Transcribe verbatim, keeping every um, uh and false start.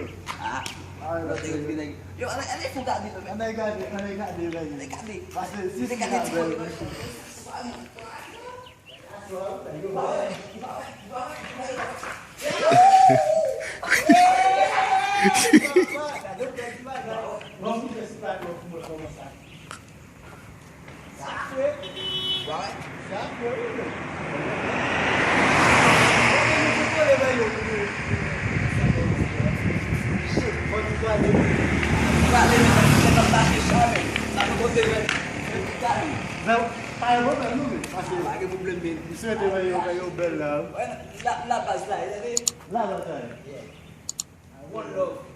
yo. Ah, yo te retire nèg. Yo, ann, ann fè gade yo menm. Ann gade, ann gade, ann gade. Ann gade. Pase si, ann gade ti kote. Pa gen pwoblèm, men. Pa gen pwoblèm, men. Misye te wè yo, wè yo bèl la. Wè, la, la baz la, e, e. La baz la. Yeah. One love.